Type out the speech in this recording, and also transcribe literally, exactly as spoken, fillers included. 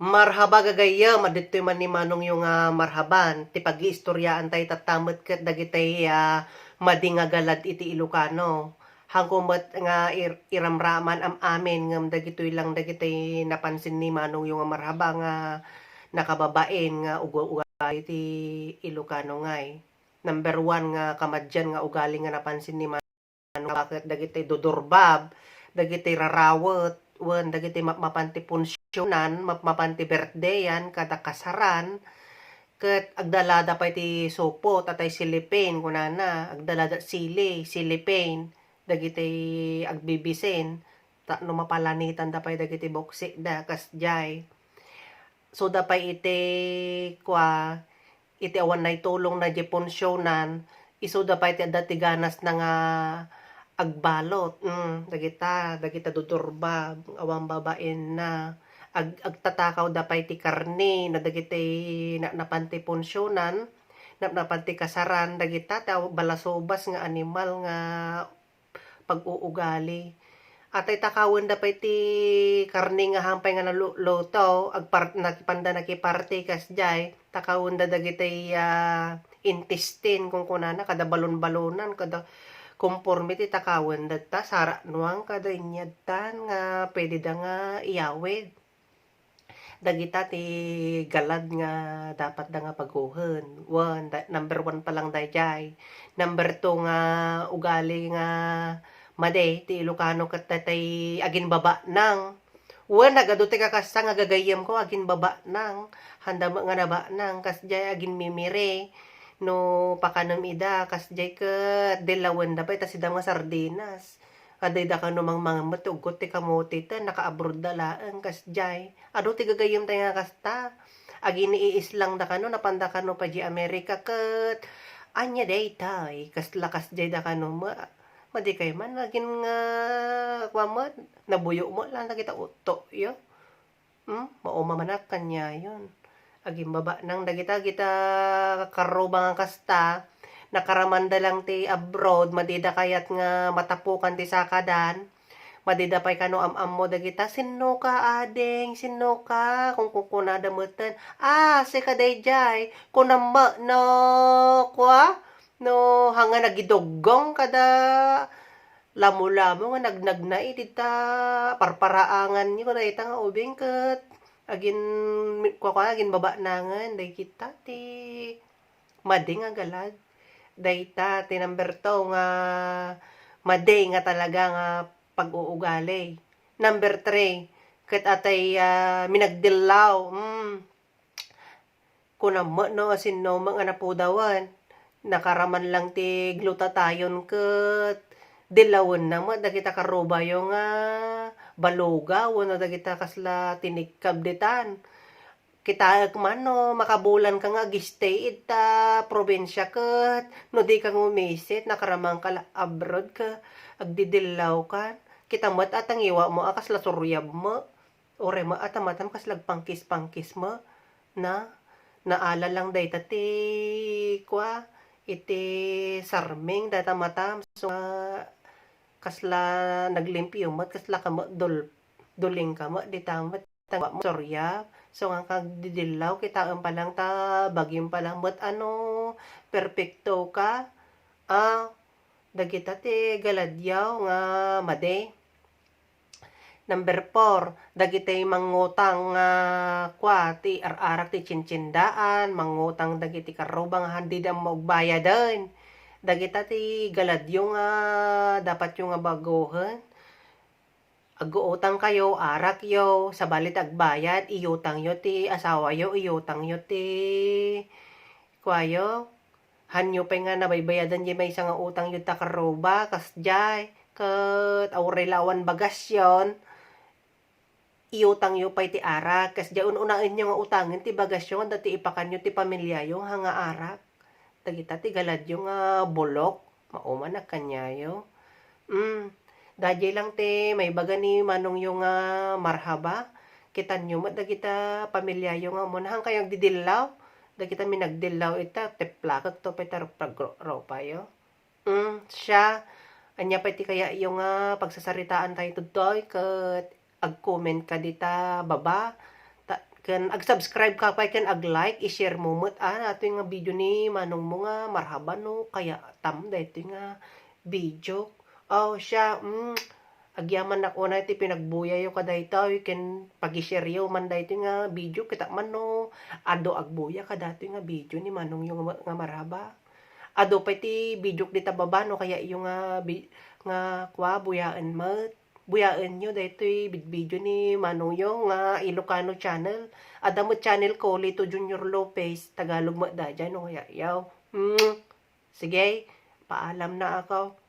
Marhaba gagayyem, adtoy man ni manongyo nga marhaban. Ti pagiistoriaan tayo tatta met ket dagitay, ah, madi nga galad iti Ilocano. Hanko met nga ir-, iramraman am-amin ngem dagitoy lang dagitay napansin ni manongyo nga marhaba nga nakababain nga ugu-, ugali ti Ilocano ngay. Number one nga kamadian nga ugali nga napansin ni ano, ket dagiti dudurbab, dagiti rarawet, wen dagiti mapmapan ti punsionan, mapmapan ti birthdayan, kada kasaran, ket agdalada pay ti supot, atay cellophane, kunana, agdalada sili, cellophane, dagiti agbibisin, tapno mapalanitanda pay dagiti buksitda, kasdiay. Isuda pay iti, kua, iti awan naitulongna diay punsionan, isuda pay ti adda ti ganasna nga agbalot. Mm, dagita, dagita dudurbab, awan babaenna. Ag-, agtatakawda pay ti karne, na dagiti na-, napan ti punsionan, na-, napan ti kasaran, dagita ti aw-, balasubas nga animal nga pag-uugali. Atay takawenda pay ti karne nga hampay nga nalu-, luto, agpar-, nakipanda nakiparti kasdiay, takawenda dagitay, ah, intestine, kunkunana, kada balon-balonan, kada konporme ti takawenda ta, sara nuang, kada inyadtan nga pwede da nga iyawid. Dagita ti galad nga dapatda nga paguhen. Wen, da-, number one pa lang daydiay. Number two nga ugali nga madi ti Ilocano ket daytay aginbabanang. Wen, nagadu ti kakasta nga gagayyemko, aginbabanang. Handa met nga nabanang, kasdiay aginmimiri. No pakanem ida, kasdiay ket dillawenda pay ta sida nga sardinas. Adda ida kano mangmangan met ti uggot ti kamote ta nakaabroad da laeng kasdiay. Adu ti gagayyem tayo nga kasta. Aginiiislang da kano, napanda kano pa di Amerika ket anya daytay, kasla kasdiay da kano ma-, madi kay man agin nga kua met, nabuyo met lang dagita utto, yo. Hmm, mauma manak kaniayon. Agimbaba nang dagita, gita karruba nga kasta, nakaramanda lang ti abroad, madida kayat nga matapukan ti sakadan, madida pay kano am-ammo dagita, "Sinno ka, ading? Sinno ka?" Kun kunkunada meten, "Ah, sika daydiay, kunam met no, kua, no, hanga nagiduggong kada lamo-lamo nga nagnagna iti ta parparaanganyo dayta nga ubing ket agin-, kua-, kua-, aginbabanangen dagita ti madi nga galad. Dayta ti number two nga madi nga talaga nga pag-uugali. Number three, ket atay, ah, minagdillaw. Mm. Kunam met no, sinno met nga napudawan. Nakaraman lang ti glutathione ket dillawenna met dagita karrubayo nga baluga wenno dagita kasla tinikkab ditan. Kitaek man no makabulan ka nga ag-stay ita probinsia ket no di ka ngumisit, nakaraman ka la abroad ket agdidillaw ka. Kita met a tangiwa mo a kasla suryab mo. Uray met a ta matam kasla agpangkispangkis met na, naala lang dayta ti kua, iti sarming dayta matam. So, nga kasla naglimpio met, kasla ka met dul-, duling ka met, dita met, tangwa mo, suryab. So, nga kagdidillaw, kitaem pa lang ta, bagim pa lang met, ano, perpekto ka. Ah, dagita ti galadyaw nga madi. Number four, dagiti mangngutang nga kua ti ar-arak ti tsintsindaan, mangngutang dagiti karruba nga dida maugbayaden. Dagita ti galadyo nga dapatyo nga baguhen. Aguutang kayo, arakyo, sabali ti agbayad, iyutangyo ti asawayo, iyutangyo ti kuayo. Hanyo pay nga nabaybayadan diay maysa nga utangyo ta karruba, kasdiay, ket aw-, uray la awan bagasyon, iyutangyo pay ti arak, kasdiay un-unaenyo nga utangen ti bagasyon, dati ipakanyo ti pamiliayo nga, nga arak. Dagita ti galadyo nga bulok, mauman a kaniayo. Mm. Daydiay lang ti maibaga ni manongyo nga marhaba. Kitanyo met dagita pamiliayo nga umuna, han kayo agdidillaw. Dagita minagdillaw ita, tiplakek to pay ta rupag-, rupayo. Mm, siya, ania pay ti kayatyo nga pagsasaritaan tayo toy, ket ag-comment ka dita baba. Ta-, Ken ag-subscribe ka pay ken ag-like, i-share mo met, ah, daytoy nga video ni manongmo nga marhaba no kayatam daytoy nga video. Oh, siya, mm, agyamanak unay ti pinagbuyayo kadaytoy, ken pag-i-shareyo man daytoy nga video, kita man no adu agbuya kadaytoy nga video ni manongyo nga, nga marhaba. Adu pay ti videok dita baba no kayayo nga bi-, nga kua, buyaen met. Buyaenyo daytoy bid-, video ni manongyo nga Ilocano channel. Adda met channel ko, Lito Junior Lopez, Tagalog met daydiay no kayayo. Mm. Sige, paalam na ako.